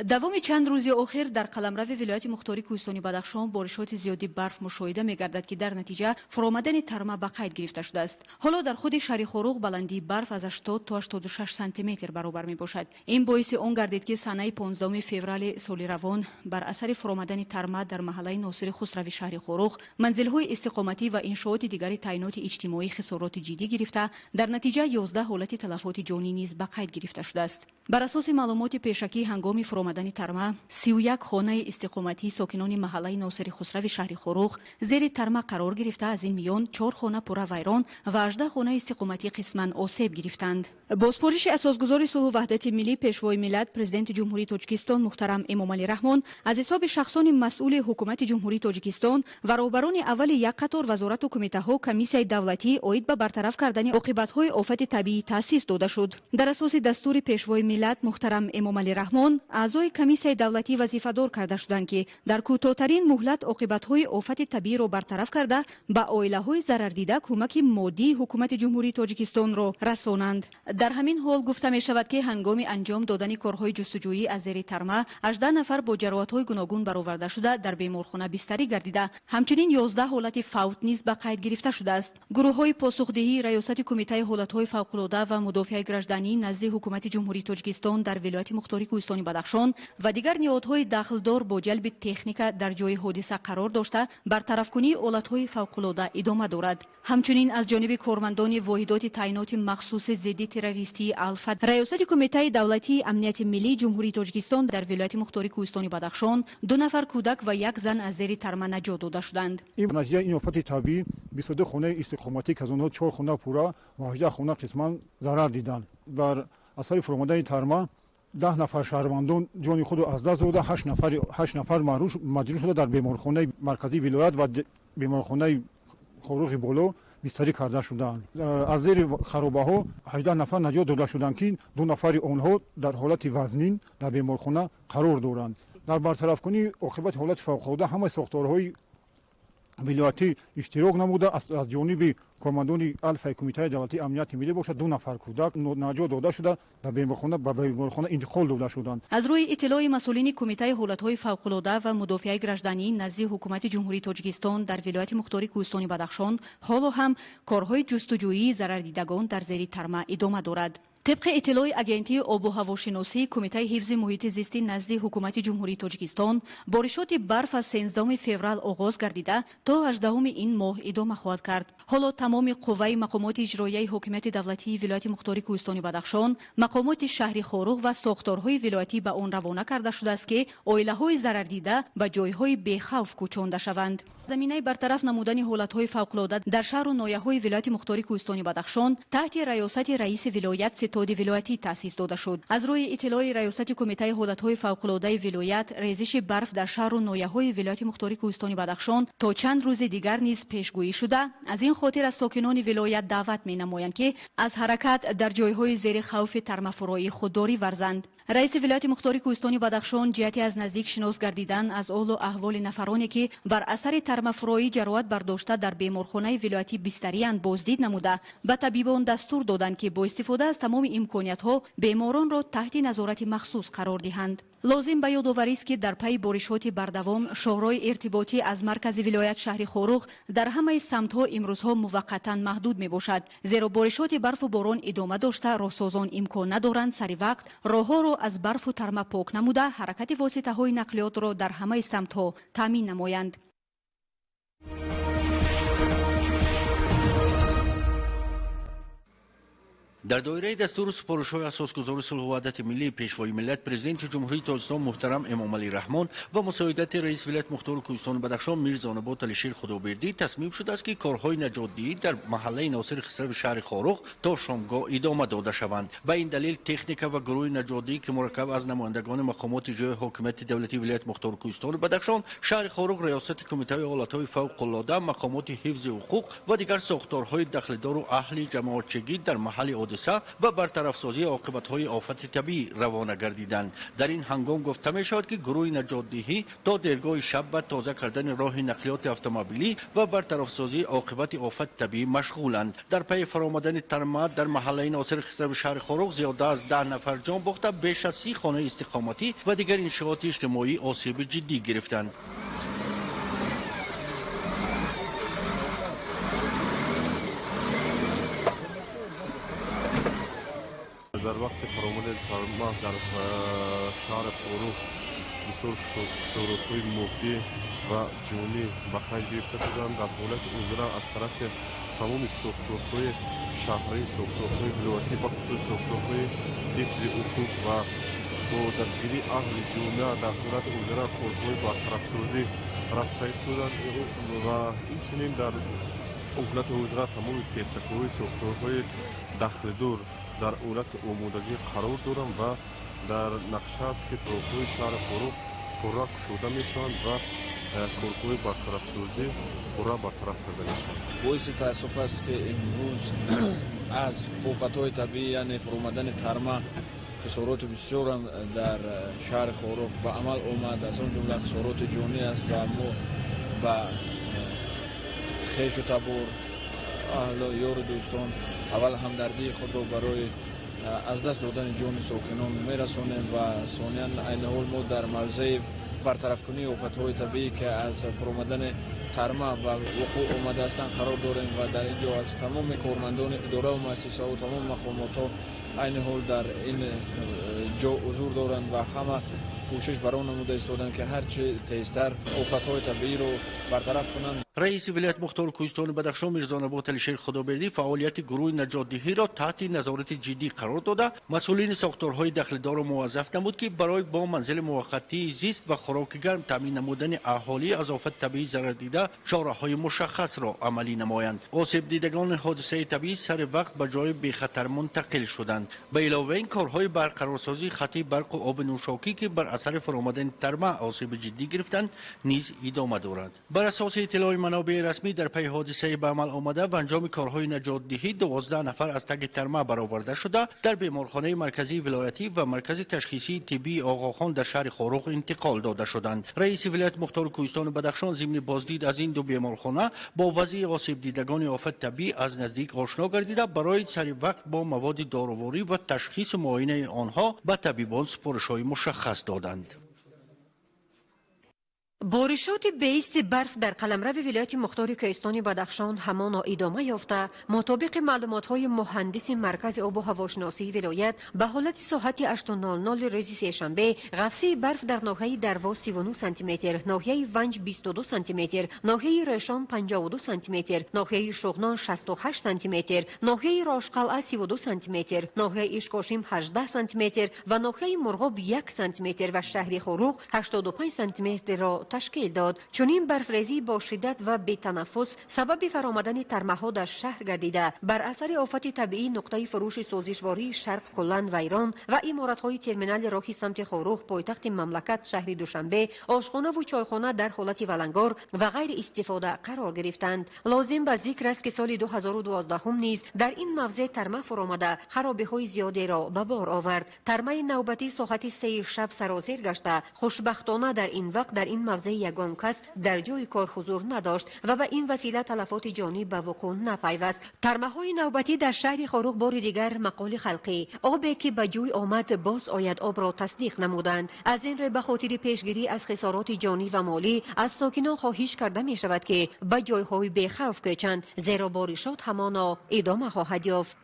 Давоми чанд рӯзи охир дар қаламрави вилояти мухтори Кӯҳистони Бадахшон боришоти зиёди барф мушоҳида мегардад, ки дар натиҷа фуромадани тарма ба қайд гирифта шудааст. Ҳоло дар худи шаҳри Хоруғ баландии барф аз 80 то 86 сантиметр баробар мебошад. Ин боиси он гардид, ки санаи 15 феврали соли равон бар асари фуромадани тарма дар маҳаллаи Носири Хусрави шаҳри Хоруғ манзилҳои истиқоматӣ ва иншооти дигари таъиноти иҷтимоӣ хисороти ҷиддӣ гирифта, дар натиҷа 11 ҳолати талафоти ҷонӣ низ ба қайд гирифта шудааст. Бар асоси маълумоти пешакӣ, ҳангоми фуромадани тарма 31 хонаи истиқоматии сокинони маҳаллаи Носири Хусрави шаҳри Хоруғ зери тарма қарор гирифта, аз ин миён 4 хона пурра вайрон ва 18 хонаи истиқоматӣ қисман осеб гирифтанд. Бо супориши асосгузори сулҳу ваҳдати миллӣ, Пешвои миллат, Президенти Ҷумҳурии Тоҷикистон муҳтарам Эмомалӣ Раҳмон, аз ҳисоби шахсони масъули Ҳукумати Ҷумҳурии Тоҷикистон ва роҳбарони аввали як қатор вазорату кумитаҳо комиссияи давлатӣ оид ба бартараф кардани оқибатҳои офати табиӣ таъсис дода шуд. Дар асоси дастури Пешвои миллат муҳтарам Эмомалӣ Раҳмон, аъзои комиссияи давлатӣ вазифадор карда шуданд, ки дар кӯтоҳтарин муҳлат оқибатҳои офати табииро бартараф карда, ба оилаҳои зарардида кӯмаки моддии Ҳукумати Ҷумҳурии Тоҷикистонро расонанд. Дар ҳамин ҳол гуфта мешавад, ки ҳангоми анҷом додани корҳои ҷустуҷӯӣ аз зери тарма 18 нафар бо ҷароҳатҳои гуногун бароварда шуда, дар беморхона бистарӣ гардида, ҳамчунин 11 ҳолати фавт низ ба қайд гирифта шудааст. Гурӯҳҳои посухдиҳии Раёсати Кумитаи ҳолатҳои фавқулода ва мудофиаи гражданӣ назди Ҳукумати Ҷумҳурии Тоҷикистон дар вилояти мухтори Кӯҳистони Бадахшон ва дигар ниҳодҳои дахлдор бо ҷалби техника дар ҷои ҳодиса қарор дошта, бартарафкунии ҳолатҳои фавқулода идома дорад. Ҳамчунин аз ҷониби кормандони воҳидоти таъиноти махсуси зидди террористии Алфа Раёсати Кумитаи давлатии амнияти миллии Ҷумҳурии Тоҷикистон дар вилояти мухтори Кӯҳистони Бадахшон 2 нафар кӯдак ва як зан аз зери тарма наҷот дода шуданд. Ин натиҷаи ин офати табиӣ 22 хонаи истиқоматӣ, ки аз онҳо 4 хона пурра ва 18 хона қисман зарар диданд. Бар асари фуромадани тарма 10 нафар шаҳрвандон ҷони худро аз даст дода, 8 нафар маҷрӯҳ шуда, дар беморхонаи марказии вилоят ва беморхонаи Хоруғи боло бистарӣ карда шуданд. Аз зери харобаҳо 18 нафар наҷот дода шуданд, ки 2 нафари онҳо дар ҳолати вазнин дар беморхона қарор доранд. Дар бартарафкунии оқибати ҳолати фавқулода ҳамаи сохторҳои вилоятӣ иштирок намуда, аз ҷониби кормандони Алфаи Кумитаи давлатии амнияти миллӣ бошад, 2 нафар кӯдак наҷот дода шуда, ба беморхона интиқол дода шуданд. Аз рӯи иттилои масъулини Кумитаи ҳолатҳои фавқулода ва мудофиаи гражданӣ назди Ҳукумати Ҷумҳурии Тоҷикистон дар вилояти мухтори Кӯҳистони Бадахшон ҳоло ҳам корҳои ҷустуҷӯии зарардидагон дар зери тарма идома дорад. Тибқи иттилои Агентии обу ҳавошиносии Кумитаи ҳифзи муҳити зисти назди Ҳукумати Ҷумҳурии Тоҷикистон, боришоти барф аз 13 феврал оғоз гардида, то 18 ин моҳ идома хоҳад кард. Ҳоло тамоми қувваи мақомоти иҷроияи ҳокимияти давлатии вилояти мухтори Кӯҳистони Бадахшон, мақомоти шаҳри Хоруғ ва сохторҳои вилоятӣ ба он равона карда шудааст, ки оилаҳои зарардида ба ҷойҳои бехавф кӯчонда шаванд. Заминаи бартараф намудани ҳолатҳои фавқулода дар шаҳру ноҳияҳои вилояти мухтори Кӯҳистони Бадахшон таҳти раёсати раиси вилоят ситоди вилоятӣ таъсис дода шуд. Аз рӯи иттилои Раёсати Кумитаи ҳолатҳои фавқулодаи вилоят, резиши барф дар шаҳру ноҳияҳои вилояти мухтори Кӯҳистони Бадахшон то чанд рӯзи дигар низ пешгӯӣ шуда, аз ин хотир аз сокинони вилоят даъват менамоянд, ки аз ҳаракат дар ҷойҳои зери хавфи тармафуроӣ худдорӣ варзанд. Раиси вилояти мухтори Кӯҳистони Бадахшон ҷиҳати аз наздик шинос гардидан аз оҳлу аҳволи нафароне, ки бар асари тармафуроӣ ҷароҳат бардошта дар беморхонаи вилоятӣ бистариянд, боздид намуда, ба табибон дастур доданд, ки бо истифода аз тамоми имкониятҳо беморонро таҳти назорати махсус қарор диҳанд. Лозим ба ёдоварист, ки дар пайи боришоти бардавом шоҳроҳи иртиботӣ аз маркази вилоят шаҳри Хоруғ дар ҳамаи самтҳо имрӯзҳо муваққатан маҳдуд мебошад, зеро боришоти барфу борон идома дошта, роҳсозон имкон надоранд сари вақт роҳҳоро аз барфу тарма пок намуда, ҳаракати воситаҳои нақлиётро дар ҳамаи самтҳо таъмин намоянд. Дар доираи дастуру супоришҳои асосгузори сулҳу ваҳдати миллӣ, Пешвои миллат, Президенти Ҷумҳурии Тоҷикистон муҳтарам Эмомалӣ Раҳмон ва мусоидати раиси вилояти мухтори Кӯҳистони Бадахшон Мирзонабот Алишер Худобердӣ тасмим шудааст, ки корҳои наҷотдиҳӣ дар маҳаллаи Носири Хисрави шаҳри Хоруғ то шомгоҳ идома дода шаванд. Ба ин далел техника ва гурӯҳи наҷотдиҳӣ, ки мураккаб аз намояндагони мақомоти ҷои ҳокимияти давлатии вилояти мухтори Кӯҳистони Бадахшон, шаҳри Хоруғ, Раёсати Кумитаи ҳолатҳои фавқулода, мақомоти ҳифзи ҳуқуқ ва дигар сохторҳои дахлдору аҳли ҷамоатчигӣ дар маҳалли ҳодиса ва бартарафсозии оқибатҳои офати табиӣ равона гардиданд. Дар ин ҳангом гуфта мешавад, ки гурӯҳи наҷотдиҳӣ то дергоҳи шаб ба тоза кардани роҳи нақлиёти автомобилӣ ва бартарафсозии оқибати офати табиӣ машғуланд. Дар пайи фаромадани тарма дар маҳаллаи Носири Хисрави шаҳри Хоруғ зиёда аз 10 нафар ҷон бохта, беш аз 30 хонаи истиқоматӣ ва дигар иншооти иҷтимоӣ осеби ҷиддӣ гирифтанд. Дар вақти фаромадани тарма дар шаҳри Хоруғ бисёр хисоротҳои моддӣ ва ҷонӣ ба қайд гирифта шуданд. Дар ҳолати ҳозира аз тарафи тамоми сохторҳои шаҳрӣ, сохторҳои вилоятӣ, бахусус сохторҳои ҳифзи ҳуқуқ ва бо дастгирии аҳли ҷомеа дар ҳолати ҳозира корҳои бартарафсозӣ рафта истоданд ва инчунин дар ҳолати ҳозира тамоми техникаҳои сохторҳои дахлдор дар ҳолати омодагӣ қарор доранд ва дар нақша аст, ки роҳҳои шаҳри Хоруғ пурра кушода мешаванд ва корҳои бартарафсозӣ пурра бартараф карда мешаванд. Боиси таассуф аст, ки имрӯз аз офатҳои табиӣ, яъне фуромадани тарма, хисороти бисёрам дар шаҳри Хоруғ ба амал омад. Аз он ҷумла хисороти ҷонӣ аст ва мо ба хешу табор, аҳлу ёру дӯстон аввал ҳамдардии худро барои аз даст додани ҷони сокинон мерасонем ва сониян айни ҳол мо дар мавзеи бартарафкунии офатҳои табиӣ, ки аз фуромадани тарма ба вуқӯъ омада ҳастанд, қарор дорем ва дар ин ҷо аз тамоми кормандони идораву муассисаҳо, тамоми мақомотҳо айни ҳол дар ин ҷо ҳузур доранд ва ҳама кӯшиш бар он намуда истоданд, ки ҳарчи тезтар офатҳои табииро бартараф кунанд. Раиси вилояти мухтори Кӯҳистони Бадахшон Мирзонабот Алишер Худобердӣ фаъолияти гурӯҳи наҷотдиҳиро таҳти назорати ҷиддӣ қарор дода, масъулини сохторҳои дахлдорро муваззаф намуд, ки барои бо манзили муваққатии зист ва хӯроки гарм таъмин намудани аҳолӣ аз офати табиӣ зарардида чораҳои мушаххасро амалӣ намоянд. Осебдидагони ҳодисаи табиӣ сари вақт ба ҷои бехатар мунтақил шуданд. Ба илова ин корҳои барқарорсозии хати барқу оби нӯшокӣ, ки бар асари фаромадани тарма осеби ҷиддӣ гирифтанд, низ идома дорад. Бар асоси иттилои манобеи расмӣ, дар пайи ҳодисаи ба амал омада ва анҷоми корҳои наҷотдиҳӣ 12 нафар аз таги тарма бароварда шуда, дар беморхонаи марказии вилоятӣ ва маркази ташхисии тиббии Оғохон дар шаҳри Хоруғ интиқол дода шуданд. Раиси вилояти мухтори Кӯҳистони Бадахшон зимни боздид аз ин ду беморхона бо вазъи осебдидагони офати табиӣ аз наздик ошно гардида, барои сари вақт бо маводи доруворӣ ва ташхису муоинаи онҳо ба табибон супоришҳои мушаххас доданд. Боришоти беисти барф дар қаламрави вилояти мухтори Кӯҳистони Бадахшон ҳамоно идома ёфта, мутобиқи маълумотҳои муҳандиси маркази обу ҳавошиносии вилоят, ба ҳолати соати 8:00 рӯзи сешанбе ғафсии барф дар ноҳияи Дарвоз 39 сантиметр, ноҳияи Ванҷ 22 сантиметр, ноҳияи Рӯшон 52 сантиметр, ноҳияи Шуғнон 68 сантиметр, ноҳияи Рошқалъа 32 сантиметр, ноҳияи Ишкошим 18 сантиметр ва ноҳияи Мурғоб 1 сантиметр ва шаҳри Хоруғ 85 сантиметрро ташкил дод. Чунин барфрезӣ бо шиддат ва бетанаффус сабаби фаромадани тармаҳо дар шаҳр гардида, бар асари офати табиӣ нуқтаи фурӯши сӯзишвории Шарқ куллан вайрон ва иморатҳои терминали роҳи самти Хоруғ, пойтахти мамлакат шаҳри Душанбе, ошхонаву чойхона дар ҳолати валангор ва ғайриистифода қарор гирифтанд. Лозим ба зикр аст, ки соли 2012 низ дар ин мавзеъ тарма фуромада харобиҳои зиёдеро ба бор овард. Тармаи навбатӣ соати 3 шаб сарозер гашта, хушбахтона дар ин вақт дар ин мавзеъ ягон кас дар ҷои кор ҳузур надошт ва ба ин васила талафоти ҷонӣ ба вуқӯъ напайваст. Тармаҳои навбатӣ дар шаҳри Хоруғ бори дигар мақоли халқӣ обе ки ба ҷӯй омад боз ояд обро тасдиқ намуданд. Аз ин рӯй ба хотири пешгирӣ аз хисороти ҷонӣ ва молӣ аз сокинон хоҳиш карда мешавад, ки ба ҷойҳои бехавф кӯчанд, зеро боришот ҳамоно идома хоҳад ёфт.